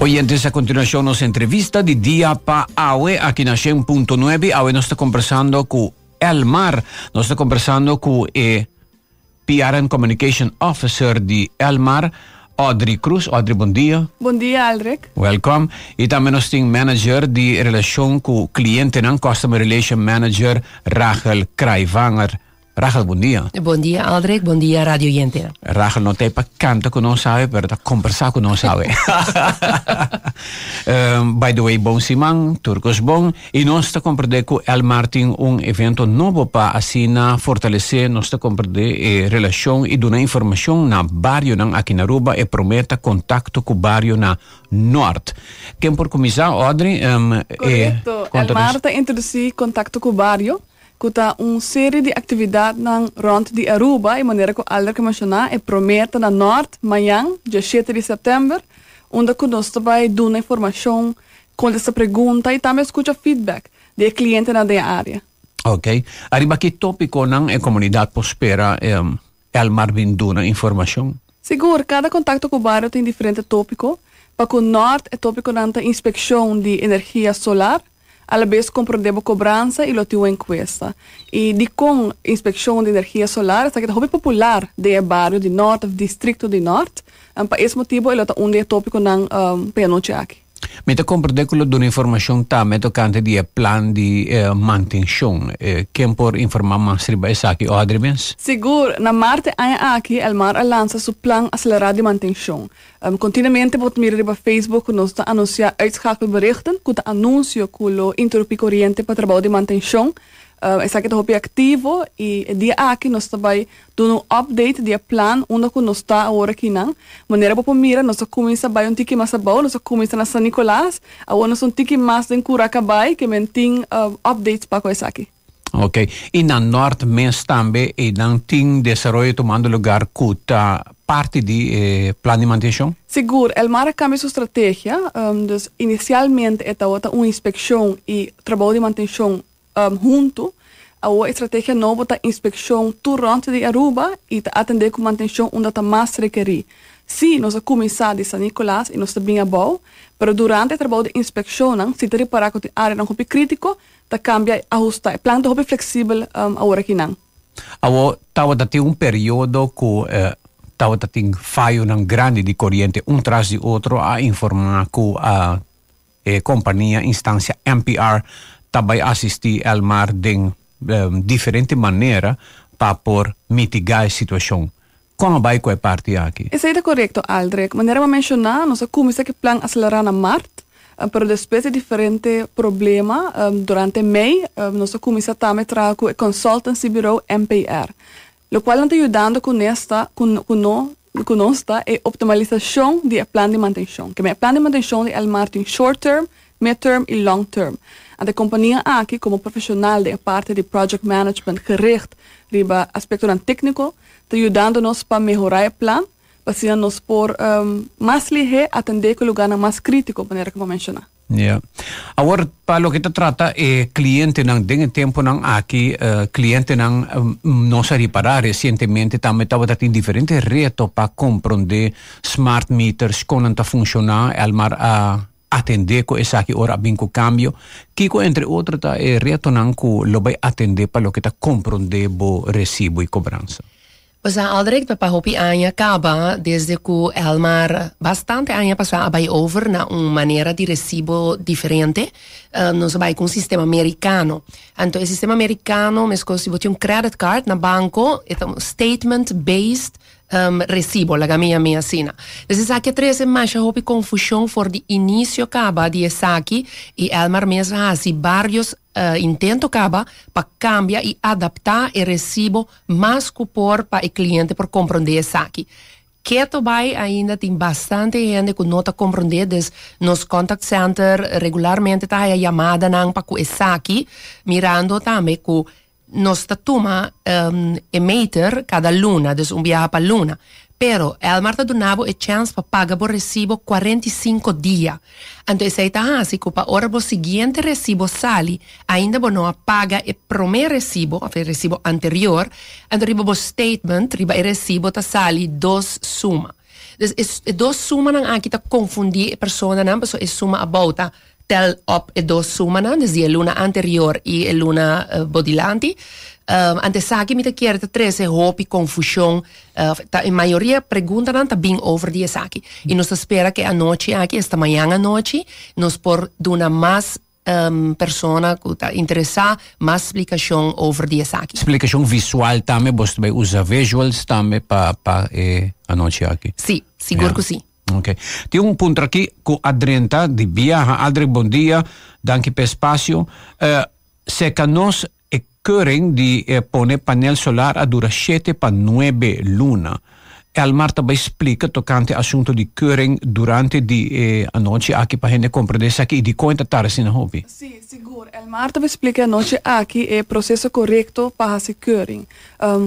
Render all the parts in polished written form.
Oyentes, a continuacion nos entrevista di dia pa awe aki na 100.9. Awe nos ta conversando cu Elmar. Nos ta conversando cu e PR and Communication Officer di Elmar, Audrey Cruz. Audrey, bon dia. Bon dia, Aldrich. Welcome. Y tambe nos tin manager di relacion cu clientenan, Customer Relation Manager, Rachel Kraivanger. Rachel, bon dia. Bon dia, Aldrich. Bon dia, radio oyente. Rachel no ta pa canta cu nos awe, pero ta conversa cu nos awe. By the way, bon siman, tur cos bon. Y nos ta comprende cu Elmar tin un evento nobo pa asina fortalece, nos ta comprende e relacion y duna informacion na barionan aki na Aruba, e prome ta contacto cu bario na Noord. Ken por cuminsa, Audrey? Correcto. Elmar ta introduci Contacto cu Bario, cu ta un serie di actividadnan rond di Aruba y manera cu Alder a menciona e prome ta na Noord mañan, dia shete di september, unda cu nos ta bay duna informacion, contesta pregunta y tambe scucha feedback di e clientenan den e area. Ok. Ariba ki topiconan e comunidad por spera Elmar bin duna informacion? Sigur, cada Contacto cu Bario tin diferente topico. Pa cu Noord e topiconan ta inspeccion di energia solar, Alabes komprondé bo kobransa i lo tin un enkuesta. I dikon inspekshon di energia solar esaki ta hopi popular den e bario di Nort òf distrikto di Nort. Pa es motibu e lo ta un di e topikonan pa e anochi aki. Mi ta komprondé ku lo duna informashon tambe tokante di e plan di mantenshon. Ken por informá mas riba esaki, Audrey mes? Sigur. Na mart e aña aki Elmar a lansa su plan aselerá di mantenshon. Continuamente bo ta mira riba Facebook cu nos ta anuncia uitschakelberichten, cu ta anuncio cu lo interumpi coriente pa trabao di mantencion. Esaki ta hopi activo y e dia aki nos ta bay duna un update di e plan unda cu nos ta awor akinan. Manera bo por mira nos a cuminsa bay un tiki mas abao, nos a cuminsa na San Nicolas, awor nos ta un tiki mas den Curacabay, ke men tin updates pa cu esaki. Ok. Y na Noord mes tambe eynan tin desaroyo tumando lugar cu ta parti di e plan di mantencion? Sigur, Elmar a cambia su strategia. Dus inicialmente e tabata un inspeccion y trabou di mantencion hunto. Awor e strategia nobo ta inspeccion tur rond di Aruba y ta atende cu mantencion unda ta mas rekeri. Sí, nos a cuminsa di San Nicolas y nos ta bin abou, pero durante e trabou di inspeccionnan si ta ripara cu tin areanan hopi critico, Ta cambia y ahusta. E plan ta hopi flexibel awor aki nan. Awor tabata tin un periodo cu tabata tin fayonan grandi di coriente un tras di otro a informa cu e compania instancia NPR ta bay asisti Elmar den diferente manera pa por mitiga e situacion. Con a bay cu e parti aki? Esey ta corecto, Aldrich. Manera bo a menciona, nos a cuminsa cu e plan acelera na mart, pero despues di diferente problema durante mei, nos a cuminsa tambe traha cu e consultancy bureau NPR, locual nan ta yudando cu nes ta cu no cu nos ta e optimalisacion di e plan di mantencion. Keme e plan di mantencion di Elmar tin short term, mid term y long term. Anto e compania aki como profesional den e parti di project management gericht riba aspectonan tecnico, ta yudando nos pa mehorá e plan, pa asina nos por mas lihé atendé ku lugánan mas krítiko, manera ku bo a menshoná. Ya. Awor, pa loke ta trata e klientenan den e tempunan aki, klientenan nos a ripará resientemente tambe tabata tin diferente reto pa komprondé smart meters, kon nan ta funshoná. Elmar a atendé ku esaki ora a bin ku kambio? Kiko entre otro ta e retonan ku lo bai atendé pa loke ta komprondé bo resibo i kobransa? Pues a Aldrich pa hopi aña kaba desde ku Elmar bastante aña pasá a bai over na un manera di resibo diferente. Nos a bai ku un sistema merikano. Anto e sistema merikano meskos si bo tin un credit card na banko e ta un statement based recibo, laga mi yam'é asina. Dus esaki a trese masha hopi confusion for di inicio caba di esaki y Elmar mes a haci varios intento caba pa cambia y adapta e recibo mas cu por pa e cliente por comprende esaki. Keto bay ainda tin bastante hende cu no ta comprende, dus nos contact center regularmente ta haya yamadanan pa cu esaki, mirando tambe cu Nos ta tuma e meter kada luna, dus un biaha pa luna. Pero Elmar ta duna bo e chèns pa paga bo resibo 45 dia. Anto esei ta hasi ku pa ora bo siguiente resibo sali, ainda bo no a paga e promé resibo òf e resibo anterior, anto riba bo statement riba e resibo ta sali dos suma. Dus e dos sumanan aki ta konfundí e personanan, pasobra e suma abou ta tel op e dos sumanan, dus di e luna anterior i e luna bo dilanti. Anto esaki mi ta kere ta trese hopi konfushon, ta e mayoria preguntanan ta bin over di esaki. I nos ta spera ku e anochi aki, esta mañan anochi, nos por duna mas persona ku ta interesá mas splikashon over di esaki. Splikashon visual tambe, bo ta bai usa visuals tambe pa pa e anochi aki? Sí, sigur ku sí. Ok. Tin un punto aki ku a drenta di biaha. Aldrich, bon dia. Danki pa e spasio. Seka nos e keuring di pone panel solar a dura shete pa nuebe luna. Elmar ta bai splika tokante asunto di keuring durante di e anochi aki pa hende komprende esaki i dikon e ta tarda asina hopi. Sí, sigur. Elmar ta bai splika e anochi aki e proseso korekto pa hasi keuring.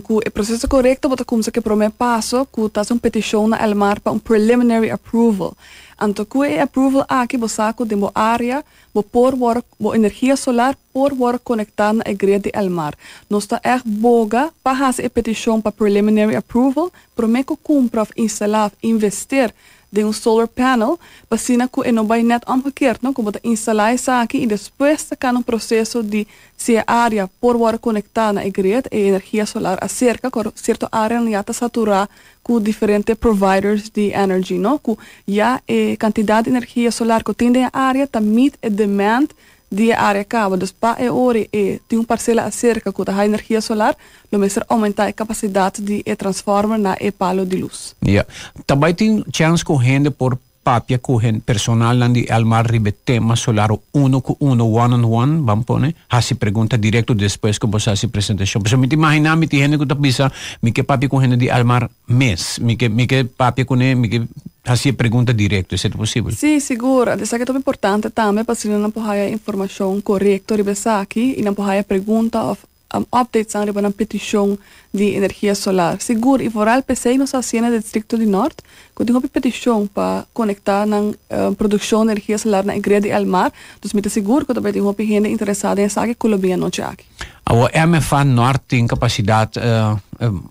Ku e proseso korekto bo ta kumsa ku e promé paso ku ta hasi un petishon na Elmar pa un preliminary approval. Anto ku e approval aki bo sa ku den bo área Bo por wòrdu, bo energia solar por wòrdu konektá na e grid di Elmar. Nos ta ègt boga pa hasi e petishon pa preliminary approval promé ku kumpra òf instalá òf invester den un solar panel, pa asina ku e no bai nèt omgekeerd, no, ku bo ta instalá esaki i despues ta kana un proseso di si e área por wòrdu konektá na e grid, e energia solar aserka, ku sierto áreanan ya ta saturá ku diferente providers di energy no, ku ya e kantidat di energia solar ku tin den e área ta meet e demand di e área kaba. Dus pa e ora e tin un parsela aserka ku ta haya energia solar, lo mester oumentá e kapasidat di e transformer na e palo di lus. Ya. Ta bai tin chèns ku hende por Papia ku hen personalnan di Elmar riba e tema solar uno ku uno, one on one, ban pone, hasi pregunta direkto despues ku boso hasi presentashon. Pasobra mi ta imaginá mi tin hende ku ta bisa, mi ke papia ku hende di Elmar mes, mi ke mi ke papia kuné, mi ke hasi e pregunta direkto, esei ta posibel? Sí, sigur. Esaki ta hopi importante tambe pa asina nan por haya informashon korekto riba esaki i nan por haya pregunta òf Updates riba nan peticion di energia solar. Sigur y vooral p'esey nos a hacié na districto di Noord cu tin hopi peticion pa conecta nan produccion di energia solar na e grid di Elmar. Dus mi ta sigur cu ta bay tin hopi hende interesa den esaki cu lo bin anochi aki. Awor MFA Noord tin capacidad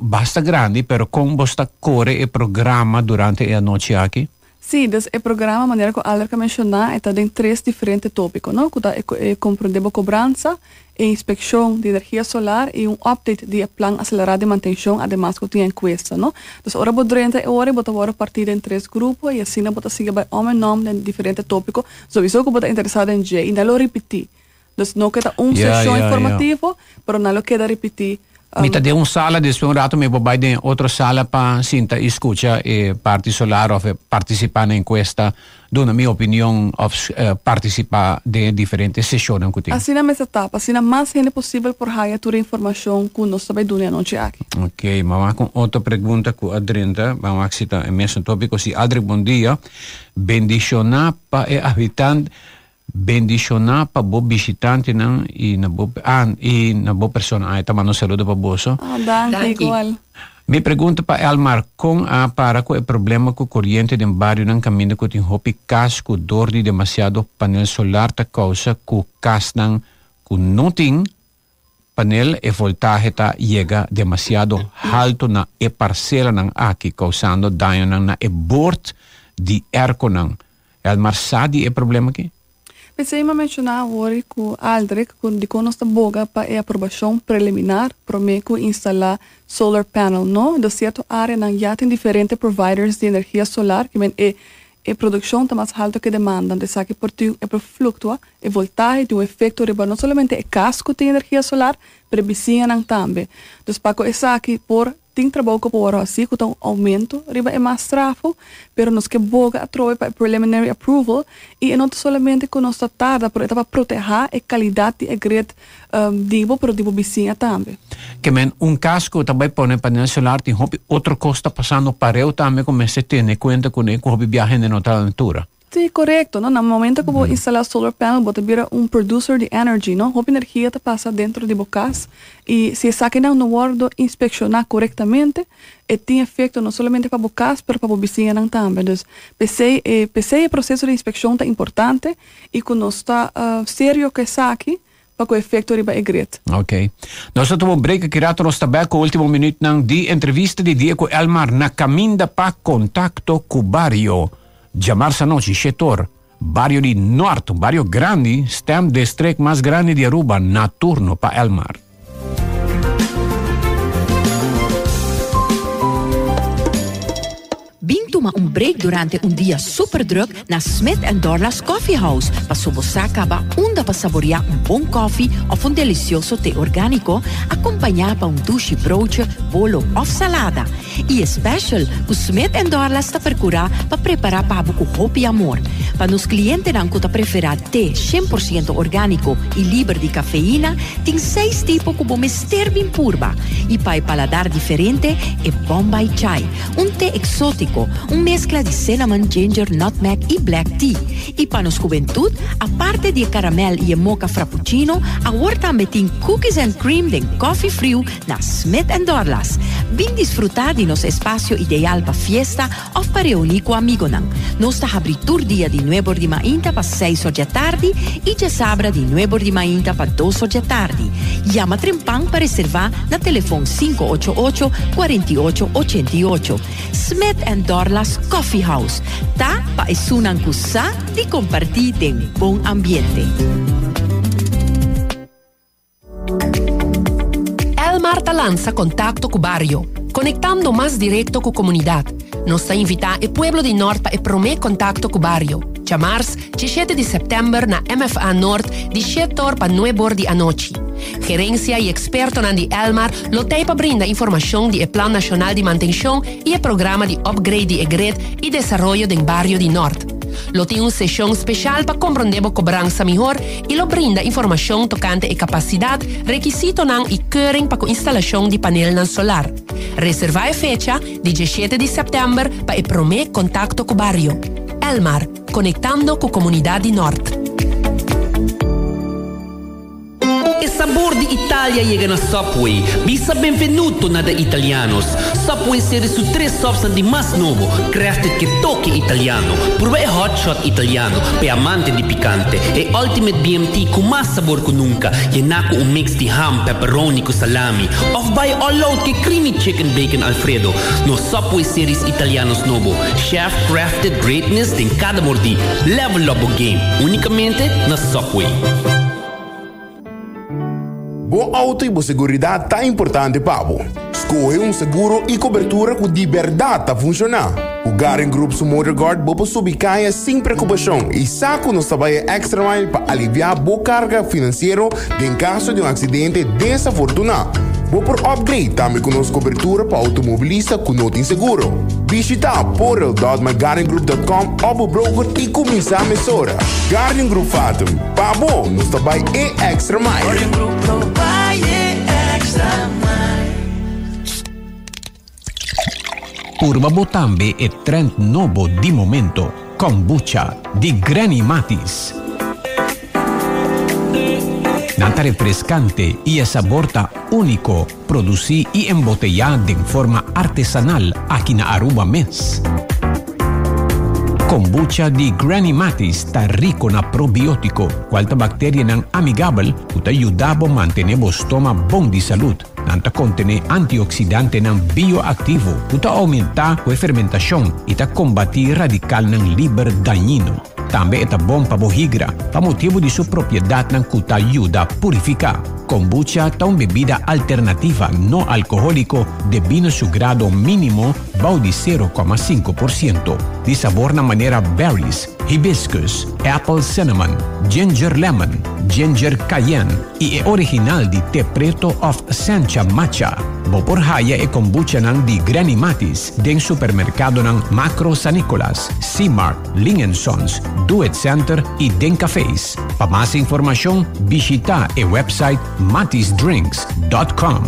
basta grandi pero con bo sta core e programa durante e anochi aki? Sí, dus e programa manera ku Alderk a menshoná e ta den tres diferente tópiko, no? Ku ta e komprondé bo kobransa, e inspekshon di energia solar i un update di e plan aselerá di mantenshon ademas ku tin enkuesta, no? Dus ora bo drenta e ora bo ta wòrdu partí den tres grupo i asina bo ta sigui bai om en om den diferente tópiko, sowiso ku bo ta interesá den dje i nan lo ripití. Dus no keda un seshon informativo, pero nan lo keda ripití. Mi ta den un sala, despues un rato mi por bai den otro sala pa sinta i skucha e parti solar òf partisipá na enkuesta, duna mi opinion òf partisipá den e diferente seshonnan ku tin. Asina mester ta, pa asina mas hende posibel por haya tur e informashon ku nos ta bai duna e anochi aki. Ok, mi a wak un otro pregunta ku a drenta, ban wak si ta e mesun tópiko. Si Aldrich bon dia, bendishoná pa e habitant. Bendishoná pa bo bishitantenan i na bo ah i na bo persona. Ah, e ta manda un saludo pa boso. Ah, danki, igual. Mi pregunta pa Elmar, kon a para ku e problema ku koriente den barionan kaminda ku tin hopi kas ku dor di demasiado panel solar ta kousa ku kasnan ku no tin panel e voltahe ta yega demasiado halto na e parselanan aki kousando dañonan na e bord di airconan. Elmar sa di e problema aki? P'esei mi a menshoná awor ku Aldrich ku dikon nos ta boga pa e aprobashon preliminar promé ku instalá solar panel. No, den sierto áreanan ya tin diferente providers di energia solar, ke men e e produkshon ta mas haltu ke demanda. Anto esaki por tin e por fluktua e voltahe tin un efekto riba no solamente e kas ku tin energia solar, pero e bisiñanan tambe. Dus pa ku esaki por Tin trabou ku por wòrdu hasí ku ta un oumento riba e mas trafo, pero nos ke boga atrobe pa e preliminary approval i e no ta solamente ku nos ta tarda, pero e ta pa protehá e kalidat di e grid di bo, pero di bo bisiña tambe. Ke men un kas ku ta bai pone panel solar tin hopi otro kos ta pasando pareu tambe ku mester tene kuenta kuné ku hopi biaha hende no ta a la altura. Sí, korekto, no? Na momento ku bo instalá solar panel bo ta bira un producer di energy, no? Hopi energia ta pasa dentro di bo kas i si esakinan no wòrdu inspekshoná korektamente e tin efekto no solamente pa bo kas pero pa bo bisiñanan tambe. Dus p'esei e p'esei e proseso di inspekshon ta importante i ku nos ta serio ku esaki. pa ku efekto riba e grid. Ok. Nos ta tuma un break aki rato nos ta bek ku ultimo minuutnan di entrevista di dia ku Elmar na kaminda pa Kontakto ku Bario. Djamars anochi, shetor, bario di Noord, un bario grandi, stemdistrict mas grandi di Aruba, na turno pa Elmar. Bin tuma un break durante un dia super druk na Smith and Dorlas Coffee House paso bo sa caba unda pa saborea un bon koffie of un delicioso te organico acompaña pa un dushi broodje, bolo of salada. Y e special cu Smith and Dorlas ta percura pa prepara pa bo cu hopi amor. Pa nos clientenan cu ta prefera te 100% organico y liber di cafeína, tin seis tipo cu bo mester bin purba. Y pa e paladar diferente, e Bombay Chai, un te exotico, un mezcla di cinnamon, ginger, nutmeg y black tea. Y pa nos hubentud, aparte di e caramel y e mocha frappuccino, awor tambe tin cookies and cream den coffee friu na Smith and Dorlas. Bin disfruta di nos espacio ideal pa fiesta of pa reuni cu amigonan. Nos ta habri tur dia di nuebor di mainta pa seis or djatardi y djasabra di nuebor di mainta pa dos or djatardi. Yama trempan pa reserva na telefon 588 48 88. Smith and Dorlas Coffee House ta pa esunnan cu sa di comparti den bon ambiente. Elmar ta lansa Contacto cu Bario, conectando mas directo cu comunidad. Nos ta invita e pueblo di Noord pa e prome Contacto cu Bario, djamars, 17 di september na MFA Noord di 7 or pa 9 or di anochi. Gerencia y expertonan di Elmar lo tey pa brinda informacion di e Plan Nacional di Mantencion y e programa di upgrade di e grid y desaroyo den bario di Noord. Lo tin un sesion special pa compronde bo cobransa mihor y lo brinda informacion tocante e capacidad, requisitonan y keuring pa cu instalacion di panelnan solar. Reserva e fecha di 17 di september pa e prome Contacto cu Bario. Elmar, conectando cu comunidad di Noord. E sabor di Italia yega na Subway. Bisa benvenuto na de Italianos. Subway seri su tres subsnan di mas nobo, crafted ke toke italiano. Purba e hot shot italiano, p'e amante di picante. E ultimate BMT cu mas sabor cu nunca, yená cu un mix di ham, pepperoni cu salami. Of bai all out ke creamy chicken bacon alfredo. Nos Subway series Italianos nobo, chef crafted greatness den cada mordí. Level up bo game, unicamente na Subway. Bo auto y bo seguridad ta importante pa bo. Scoge un seguro y cobertura cu di berdad ta funciona. Cu Garin Group su MotorGuard bo por subi caya sin preocupacion y sa cu nos ta bay e extra mile pa alivia bo carga financiero den caso di un accidente desafortuna. Bo por upgrade tambe cu nos cobertura pa automobilista cu no tin seguro. Bishita portal.mygaringroup.com of bo broker y cuminsa mesora. Guardian Group Fatum, pa bo nos ta bay e extra mile. Guardian Group lo bay e extra mile. Purba bo tambe e trend nobo di momento, Kombucha di Granny Matis. Nan ta refrescante y e sabor ta unico, produci y embotella den forma artesanal aki na Aruba mes. Kombucha di Granny Matis ta rico na probiotico, cual ta bacterianan amigabel cu ta yuda bo mantene bo stoma bon di salud. Nan ta kontené antioksidantenan bioaktivo ku ta oumentá ku e fermentashon i ta kombatí radikalnan liber dañino. Tambe e ta bon pa bo higra pa motibu di su propiedatnan ku ta yuda purifiká. Kombucha ta un bebida alternativa no alkohóliko debí na su grado mínimo bou di 0,5% di sabornan manera berries, hibiscus, apple cinnamon, ginger lemon, ginger cayenne y e original di te preto of sencha matcha. Bo por haya e kombuchanan di Granny Matis den supermercadonan Makro San Nicolas, C-Mart, Ling and Sons, Do It Center y den cafés. Pa mas informacion bishita e website matisdrinks.com.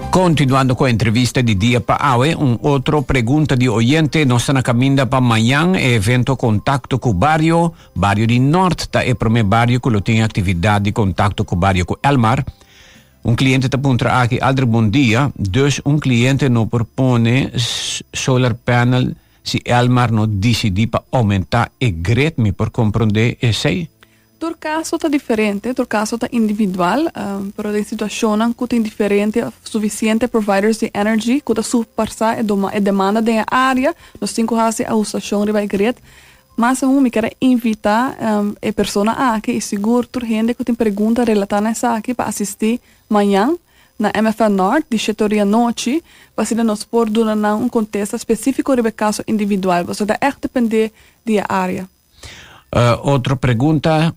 Continuando cu e entrevista di dia pa awe, un otro pregunta di oyente, nos ta na caminda pa mañan e evento Contacto cu Bario, Bario di Noord ta e prome bario cu lo tin actividad di Contacto cu Bario cu Elmar. Un cliente ta puntra aki, Aldrich bon dia, dus un cliente no por pone solar panel si Elmar no dicidi pa aumenta e grid, mi por compronde esey? Tur caso ta diferente, tur caso ta individual, pero den situacionnan cu tin diferente of suficiente providers di energy cu ta surpasa e e demanda den e area, nos tin cu haci ahustacion riba e grid. Mas aun mi kier a invita e persona aki y sigur tur hende cu tin pregunta relata na esaki pa asisti mañan na MFA Noord di shete ora di anochi pa asina nos por duna nan un contesta specifico riba e caso individual pasobra ta echt depende di e area. Otro pregunta,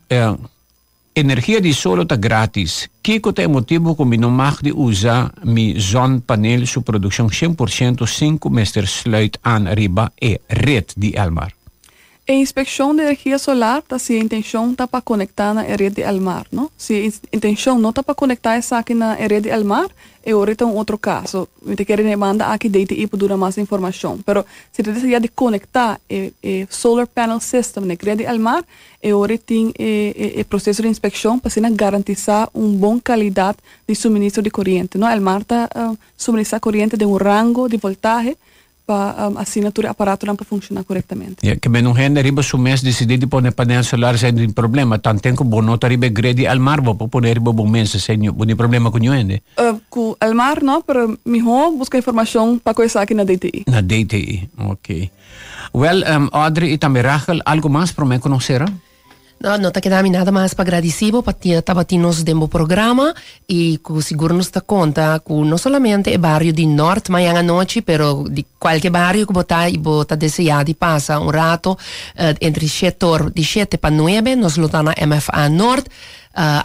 Energia di solo ta gratis. Kiko ta e motibu ku mi no mag di usa mi zonpanel su produkshon 100% sin ku mester sluit aan riba e ret di Elmar? E inspekshon di energia solar ta si e intenshon ta pa konektá na e ret di Elmar, no? Si e intenshon no ta pa konektá esaki na e ret di Elmar, e ora ta un otro kaso. Mi ta kere na e banda aki DTI por duna mas informashon. Pero si ta desea di konektá e e solar panel system na e ret di Elmar, E ora tin e e proceso di inspeccion pa asina garantisa un bon calidad di suministro di coriente. No, Elmar ta suministra coriente den un rango di voltahe pa asina tur e aparatonan por funciona corectamente. Ya, ke men un hende riba su mes dicidi di pone panel solar esei no tin problema. Tanten cu bo no ta riba e grid di Elmar bo por pone riba bo mes esei bo tin problema cu niun hende. Cu Elmar no, pero miho busca informacion pa cu esaki na DTI. Na DTI, ok. Wel, Audrey y tambe Rachel, algo mas prome cu nos cera? No, no ta keda mi nada mas pa gradici bo pa tabatin nos den bo programa y cu sigur nos ta conta cu no solamente e bario di Noord mañan anochi, pero di cualke bario cu bo ta y bo ta desea di pasa un rato entre shete or di shete pa nuebe nos lo ta na MFA Noord.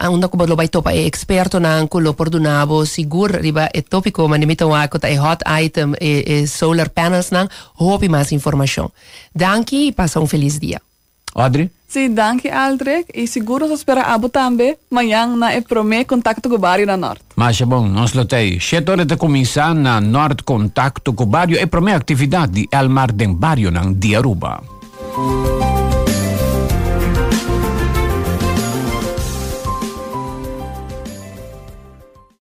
Unda ku bo lo bai topa e ekspertonan ku lo por duna bo sigur riba e tópiko manera mi ta wak ku ta e hot item, e e solar panelsnan, hopi mas informashon. Danki i pasa un felis dia. Audrey? Sí, danki Aldrich i sigur nos ta spera abo tambe mañan na e promé Kontakto ku Bario na Nort. Masha bon, nos lo ta ei. Shete ora ta kuminsá na Nort Kontakto ku Bario, e promé aktividat di Elmar den barionan di Aruba.